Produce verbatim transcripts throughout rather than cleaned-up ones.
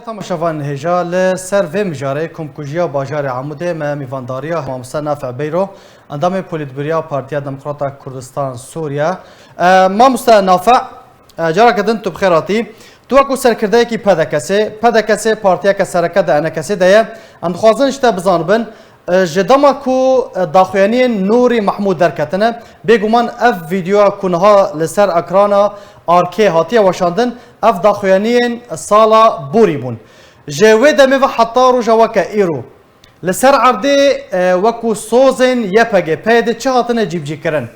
Temaşevan hêja, li ser vê mijarê komkujiya bajarê Amûdê me mîvandariya Mamoste Nafiq Beyro, endamê Polîtbûroya Partiya Demokrata Kurdistan Sûriye. E, Mamoste Nafiq, e, careke din tu bi xêr hatî. Tu wekû serkirdeyekî P D K S'ê, P D K S partiyeke sereke di E N K S'ê de ye. Em dixwazin ji te bizanibin, e, ji dema ku, e, daxuyaniyên Nûrî Mehmûd derketine, bêguman ev vîdeoya ku niha li ser ekrana arkê hatiye weşandin, ev daxuyaniyên sala borî bûn. Ji wê demê ve heta roja weke îro, li ser erdê, e, wekû sozên Y P G, P Y D çi hatine cîbicîkirin?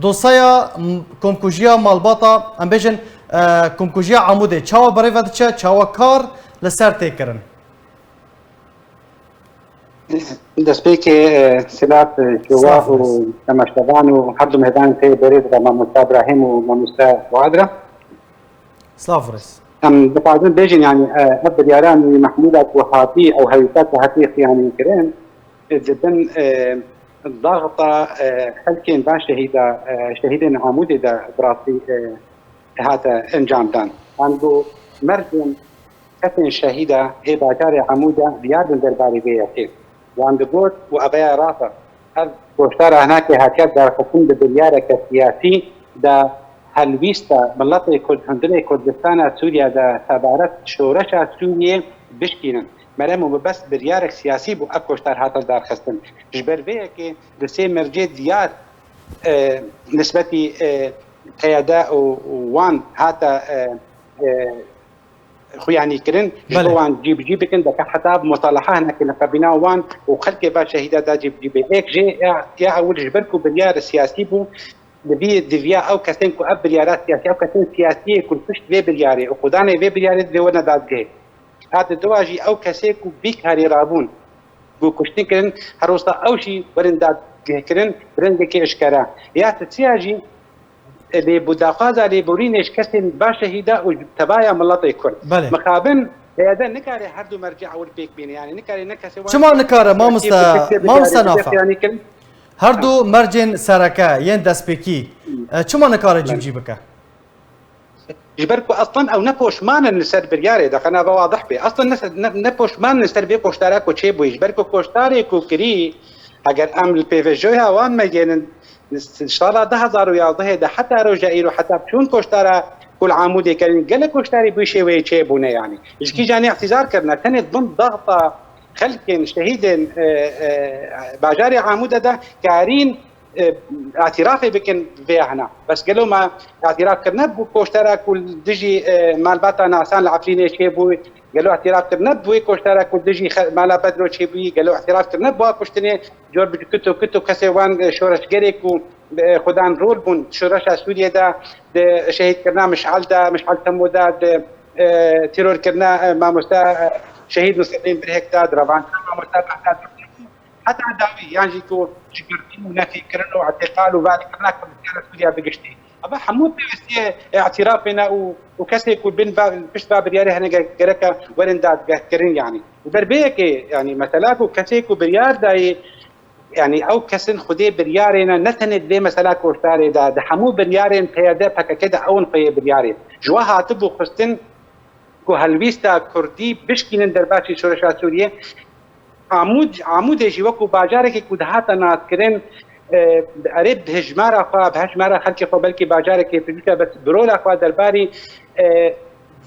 Dosyaya, m-, komkujiya malbata, em bêjin, e, komkujiya Amûdê çawa berê ve diçe, çawa kar li ser tê kirin? Destpêkê, e, silav, e, şêwa û temaşevan û her du mêvanên tê berê de, mamosta Ibrahîm û mamosta Fuad re. Silav û rêz. Em dixwazin bêjin, yanî, e, ev biryara Nûrî Mehmûda ku hatî, ew hewîta ku hatî xiyanî kirin, e, di bin, e, daxta, e, xelkên van şehîda, e, şehîdên Amûdê de bi rastî, e, hate encamdan. Ango mercên kesên şehîda ê bajarê Amûda diyar bin derbarê vê yekê. Wan digot û ev ya rast e. Ev goşdara hinakê hatiye derxistin bi biryareke siyasî de helwîsta miletê Kurd, hundirê Kurdistana Sûriye de sebaret şoreşa Sûriyê bişkînin. Merem û mebest biryarek siyasî bû ev goşdar hate derxistin. Ji ber vê yekê di sê mercê diyar, e, nisbetî, e, P Y D û, û wan hate, e, e, xuyanî kirin, ji bo Belê. wan cîbicî bikin, deke heta bi musalaha hinekî li qebîna wan û xelkê ve şehîda de cîbicî bê. Êk jê ya, ya ewil ji ber ku biryar siyasî bû, divî-, diviya ew kesên ku ev biryara siyasî, ew kesên siyasiyê ku li pişt vê biryarê û xudanê vê biryarê divê werne dadgehê. Hate diwa jî ew kesê ku vî karî rabûn, ku kuştin kirin, her wisa ew jî werin dadgehkirin, bi rengekê eşkera. Ya sisiya jî lê bû daxwaza lêborînê ji kesên va şehîda û tevaya miletê Kurd. Belê. Mixabin P Y D nikare her du mercê ewil pêk bîne, yani nikare ne kesê wan Çima nikare, mamoste, mamoste Nafa? Her du mercên sereke yên destpêkî, e, çima nikare Belê. cîbicî bike? Ji ber ku eslan ew ne poşman in li ser biryarê de, xena ve wadih bê. Eslan ne, ne, ne poşman in li ser vê koştara ku çêbûyî. Ji ber ku koştarê ku kirî, eger em li pêvejoya wan megênin, sala du hezar û yazdehê de heta roja îro, heta çûn koştara ku li Amûdê kirin, gelek koştarî bi wî şêweyê çêbûne yanî. Ji kîjan îtîzar kirine? Tenê di bin daxta xelkên şehîdên, e, e, bajarê Amûde de karîn, e, îtirafê bikin vê hena. Bes gelo me îtiraf kirine bi koştara ku li dijî, e, malbata Nasan li Efrînê çêbû? Gelo îtiraf kirine bi wê koştara ku dijî xe-, mala Bedro çêbûyî? Gelo îtiraf kirine bi wa kuştinê cor bi kito kito kesê wan, e, şoreşgerê ku, e, xudan rol bûn şoreşa Sûriyê de, di şehîdkirina Mişal de, Mişal Temo de, di, e, terorkirina, e, mamosta, e, şehîd Nusretîn Birhek de, di revandina mamosta Behdad Heta dawî, yan jî ku ji girtî û nefîkirin û îtîqal û valîkirina Kurdistanê Sûriye bi giştî. Eva hemû pêwîstiyê îtîrafê ne û, û kesê ku bin va, pişt va biryarê hene ge-, gereke werin dadgehkirin yanî. Ji ber vê yekê, yanî mesela ku kesê ku biryar dayê, yanî ew kesin xwedê biryarê ne, ne tenê di vê mesela koştarê de, di hemû biryarên P Y D P K K de ew in xweyê biryarê. Ji we hatibû xwestin ku helwîsta Kurdî bişkînin derbasî şoreşa Sûriyê. Amûd, Amûdê jî wekû bajarekê ku dihate naskirin, e, erê bi hejmara xwe, bi hejmara xelkê xwe belkî bajarekê pêdîta, bes bi rola xwe derbarî, e,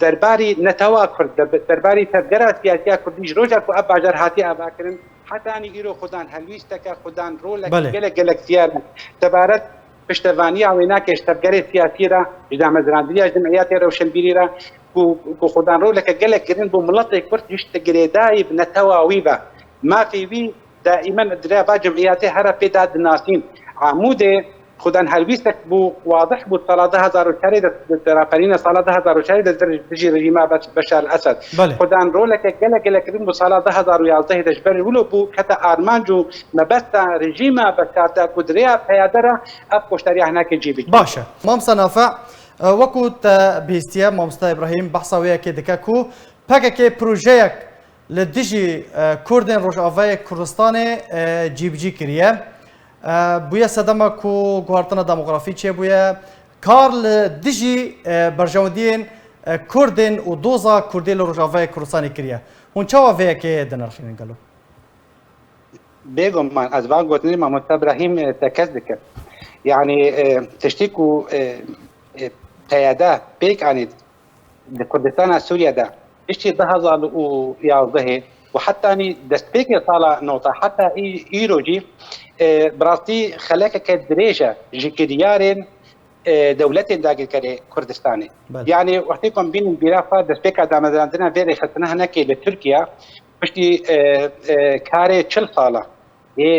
derbarî netewa Kurd, der-, derbarî tevgera siyasiya Kurdî ji roja ku ev bajar hatiye avakirin, hetanî îro xudan helwîsteke, xudan roleke Belê. gelek, gelek diyar e. Sebaret piştevaniya wênakê ji tevgerê siyasî re, ji damezrandiniya cemiyetê rewşenbîrî re, ku, ku xudan roleke gelek girin bû miletê Kurd, hişt girêdayî bi netewa wî ve. Mafê wî daîmen di rêya va cemiyetê here pê de dinasîn. Amûdê xudan helwîstek bû, wadih bû, sala du hezar û çarê de, di raperîna sala du hezar û çarê de di dijî rejîma Beş-, Beşar el-Esed. Belê. Xudan roleke gelek gelek girin bû sala du hezar û yazdehê de ji ber wilo bû kete armanc û mebesta rejîma Beşar de ku di rêya P Y D re ev koştariya hinekê cî bikî. Baş e. Mamosta Nafe, e, wekû te bihîstiye, Mamosta Îbrahîm behsa wê yekê dike ku P K K projeyek li dijî, e, Kurdên Rojavayê Kurdistanê, e, cîbicî kiriye. E, bûye sedema ku guhartina demografî çêbûye. Kar li dijî, e, berjewendiyên, e, Kurdên û doza Kurdê li Rojavayê Kurdistanê kiriye. Hûn çawa vê yekê dinirxînin gelo? Bêguman ez van gotinê mamosta Brahîm, e, tekez dikim. Yanî, e, tiştî ku, e, e, P Y D pêk anî di Kurdistana Sûriye de piştî du hezar û yazdehê û hetanî destpêkê sala nota heta î-, îro jî, e, bi rastî xelekeke dirêj e ji kiryarên, e, dewletên dagirkerê Kurdistanê. Belê. Yanî wextê ku em bînin bîra xwe destpêka damezrandina vê rêxistina hinekê li Tirkiye piştî, e, e, karê çil sala. Ê,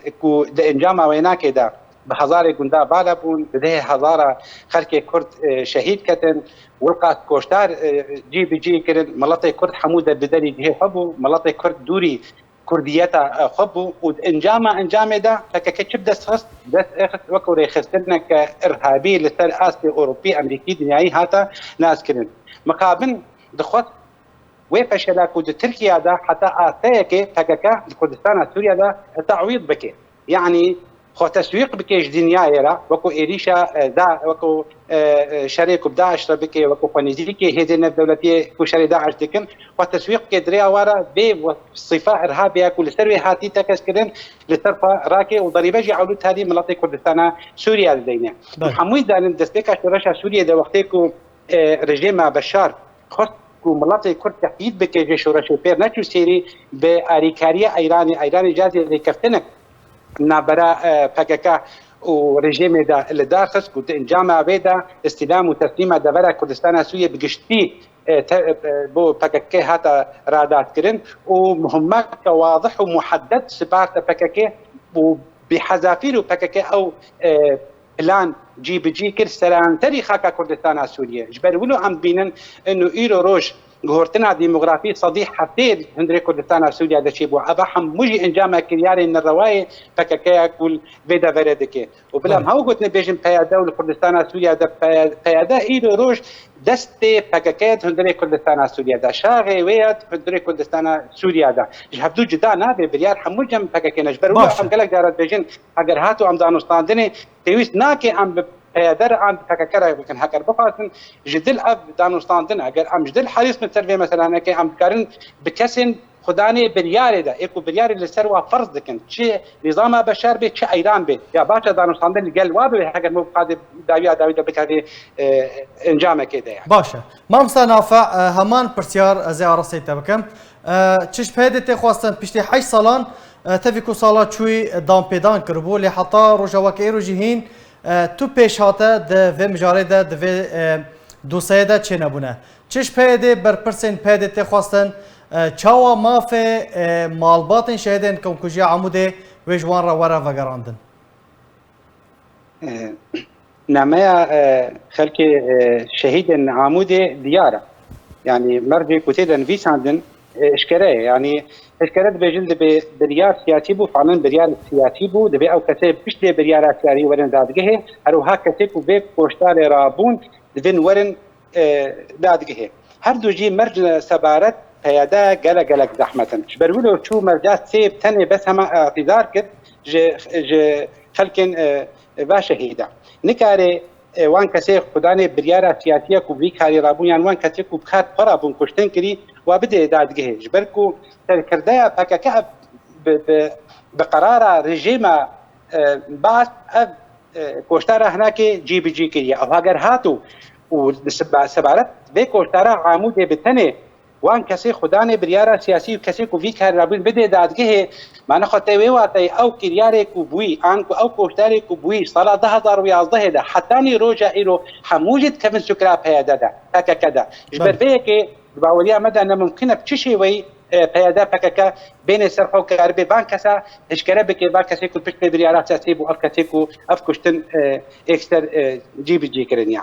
e, ku di encama wênakê de bi hezarê gunda vala bûn, bi dehê hezara xelkê Kurd, e, şehîd ketin, wilqas koştar, e, cî bi cî kirin, miletê Kurd hemû de bi derî cihê xwe bû, miletê Kurd dûrî Kurdiyeta, e, xwe bû û di encama encamê de P K K çi bi dest xist? Dest xist wekû rêxistineke irhabî li ser astê Ewropî, Emerîkî, dinyayî hate naskirin. Mixabin dixwest wê feşela ku di Tirkiye de heta asteyekê P K K di Kurdistana Sûriye de te'wîd bike. Yanî xwe teswîq bike ji dinyayê re, wekû êrîşa, e, da, wekû, e, e, şerê ku bi DAIŞ re bike, wekû xwe nêzîkê hêzên navdewletiyê ku şerê DAIŞ dikin, xwe teswîq bike, di rêya wan re vê we-, sîfa irhabê ya ku li ser wê hatî tekez kirin, li ser xwe rake û derîbe jî ewlû tarî miletê Kurdistana Sûriye dideyne. Belê. Hemû zanin destpêka şoreşa Sûriye de wextê ku, e, rejîma Beşar xwest ku miletê Kurd teqyîd bike, ji şoreşê pêr neçû sêrî, bi arîkariya Eyranê, Eyranê cazê rêkeftinek navbera, e, P K K û rejîmê de li dar xist ku di encama wê de îstîlam û teslîma devera Kurdistana Sûriyê bi giştî, e, te-, e, bo P K K hate radatkirin û muhimmeke wadih û muhedded siparte P K K û bi hezafîr û P K K ew, e, plan cî bi cî kir seranserî xaka Kurdistana Sûriyê. Ji ber wilo em dibînin ino îro roj guhortina demografî sedî heftê hundirê Kurdistana Sûriyê de çêbû. Eva hemû jî encama kiryarên nerewayê P K K ya ku li vê deverê dike. Û bila em Belê. hew gotinê bêjin P Y D û li Kurdistana Sûriyê de P Y D, P Y D îro roj destê P K K ya di hundirê Kurdistana Sûriyê de. Şaxê wê ya di hundirê Kurdistana Sûriyê de. Ji hevdû cida nabe, biryar hemû cem P K K ne. Ji ber wilo Baş e. em gelek cara dibêjin, heger hatu em danûstandinê pêwîst nake em bi P Y D re an bi P K K re bikin. Heger bixwastin ji dil ev danûstandin, heger em ji dil herîs bin ser vê meselanekê, em dikarin bi kesên xwedanê biryarê de, ê ku biryarê li ser wa ferz dikin, çi nîzama Beşar bê, çi Eyran bê, ya baş e danûstandin li gel wa bibe, heger me bi qadê dawiya dawî de bikevê, e, encamekê de ye. Baş e. Mamosta Nafe, e, heman pirsyar ez ê arasteyî te bikim. E, çi ji P Y D'ê tê xwestin piştî heşt salan, e, tevî ku sala çûyî danpêdan kiribû, lê heta roja weke êro jî hîn, e, tu pêş hate di vê mijarê de, di vê, e, dosyayê de çênebûne. Çi ji P Y D'ê berpirsên P Y D'ê tê xwestin, e, çawa mafê, e, malbatên şehîdên Komkujiya Amûdê wê ji wan re were vegerandin? E, nameya, e, xelkê, e, şehîdên Amûdê diyar e. Yanî mercê ku tê de nivîsandin, e, eşkere ye. Yanî eşkere dibêjin dibê biryar siyasî bû, fiilen biryar siyasî bû, dibê ew kesê pişt vê biryara siyasî werin dadgehê, her wiha kesê ku vê koştarê rabûn divin werin, e, dadgehê. Her du jî merc sebaret P Y D gelek gelek zehmet in. Ji ber wilo çû merca sê bi tenê bes hema îtîzar kir ji, ji xelkên, e, va şehîda. Nikare, e, wan kesê xudanê biryara siyasî ya ku vî karî rabûn yan wan kesê ku bi kar xwe rabûn kuştin kirî wa bidê dadgehê. Ji ber ku serkirdeya P K K ev bi, bi, bi qerara rejîma, e, Baas ev, e, koştara hinakê cî bi cî kiriye. Ew heger hat û, û seba-, sebaret vê koştara Amûdê bi tenê wan kesê xudanê biryara siyasî û kesê ku vî karî rabûn bidê dadgehê, mane xwe te wê wateyê ew kiryarê ku bûyî, an ku ew koştarê ku bûyî sala du hezar û yazdehê de hetanî roja îro hemû jî dikevin sukra P Y D de, P K K de. Ji ber Belê. vê yekê di baweriya me de ne mimkun e bi çi şêweyî, e, P Y D P K K bênê ser xwe û karibe van kesa eşkere bike, van kesê ku pişt vê biryara siyasî bû, ev kesê ku ev kuştin, e, êkser, e, cî bi cî kirin yani.